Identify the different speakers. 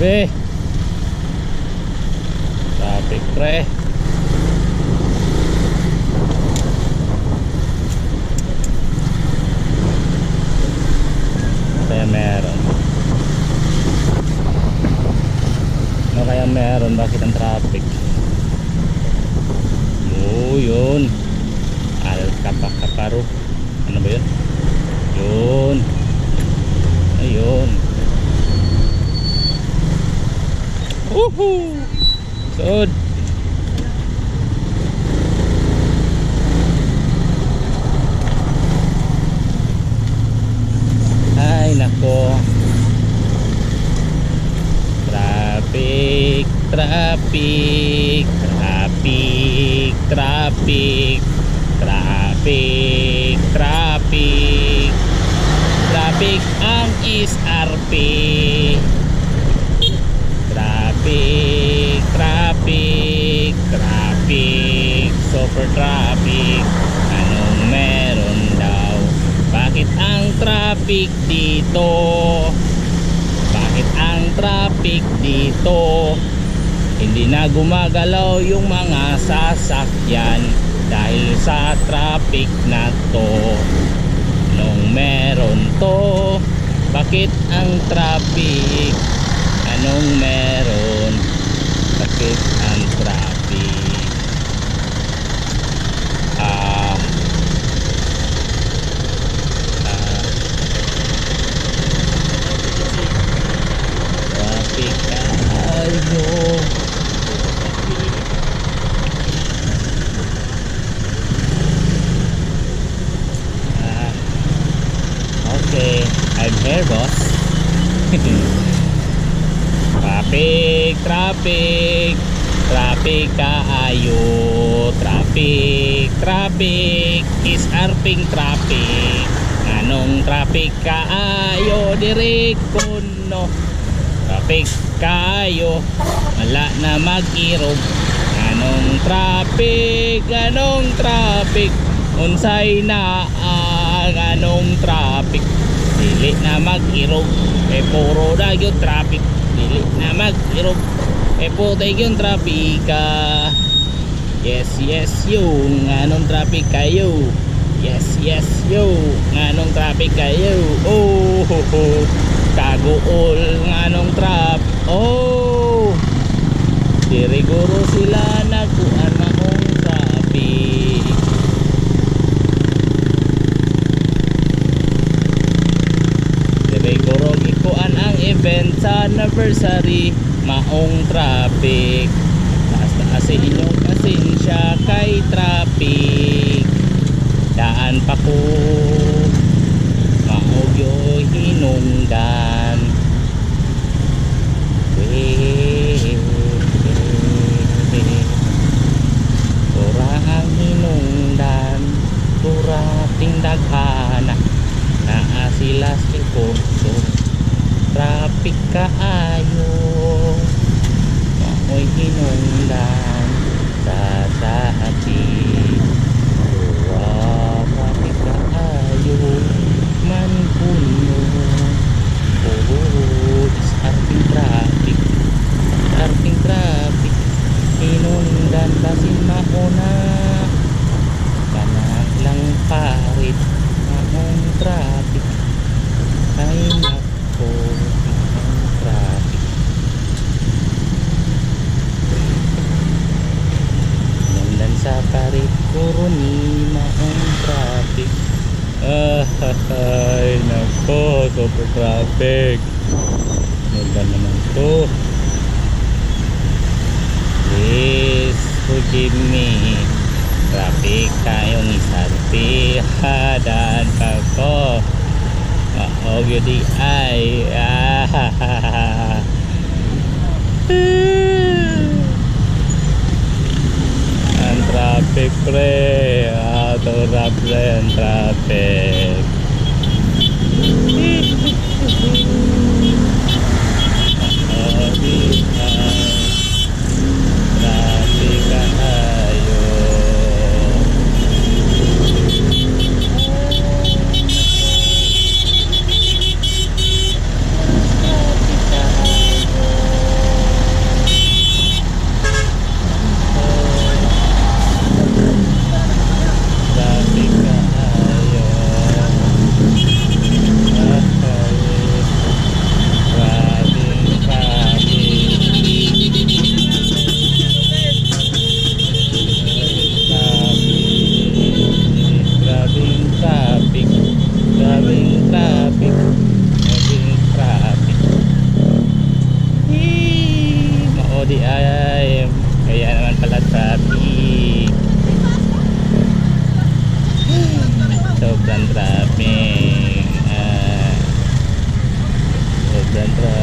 Speaker 1: Grabe. Traffic, pre. Kaya meron. Ano kaya meron? Bakit ang traffic? Oh, yun. Alkapakaparo. Ano ba yun? Yun. Ayun. Woohoo! Sud. Ay, nako. Traffic, traffic, traffic, traffic, traffic, traffic. Traffic ang SRP. Traffic, traffic, traffic, super traffic. Anong meron daw? Bakit ang traffic dito? Bakit ang traffic dito? Hindi na gumagalaw yung mga sasakyan dahil sa traffic na to. Anong meron to? Bakit ang traffic? Anong meron? Bakit ang traffic? Ah ah Traffic kayo. Ah, okay, I'm here, boss. Traffic, traffic, traffic kaayo. Traffic, traffic, is arping traffic. Anong traffic kaayo diri kuno? Traffic kaayo, wala na mag-irog. Anong traffic, anong traffic, unsay na ang anong traffic? Dili na mag-irog, eh puro na yung traffic. Dili na mag-irog, eh puti yung traffic. Yes, yes, yung anong traffic kayo. Yes, yes, yo, anong traffic kayo. Oh, ho, ho. Kaguol, anong traffic. Oh, diri guro sila nagkuan maong traffic. Diri guro gikuan ang event sa anniversary maong traffic. Taas taas sa inyong pasensya kay traffic. Daan pa ko maugyo hinungdan. Pura ang hinungdan, pura tindaghana. Naa sila sa kurso, traffic kaayo. Maoy hinungdan sa traffic. Pura traffic kaayo man kuno. Oh, is arping traffic, arping traffic. Hinungdan basin mauna, kanang lang parit maong traffic. Ay nako, maong traffic. Hinungdan sa parit kuruni maong traffic. Ay nako, super traffic. Hinungdan naman to. Please forgive me. Traffic kayong isarpi. Hadan pa ko. Oo, di ay. Ah. Ang traffic, pre. Ah, to pre, ang traffic. Oo, di ay. Traffic kaayo. Traffic kaayo. Ay, kaya naman pala traffic. Sobrang traffic. Ah, sobrang traffic.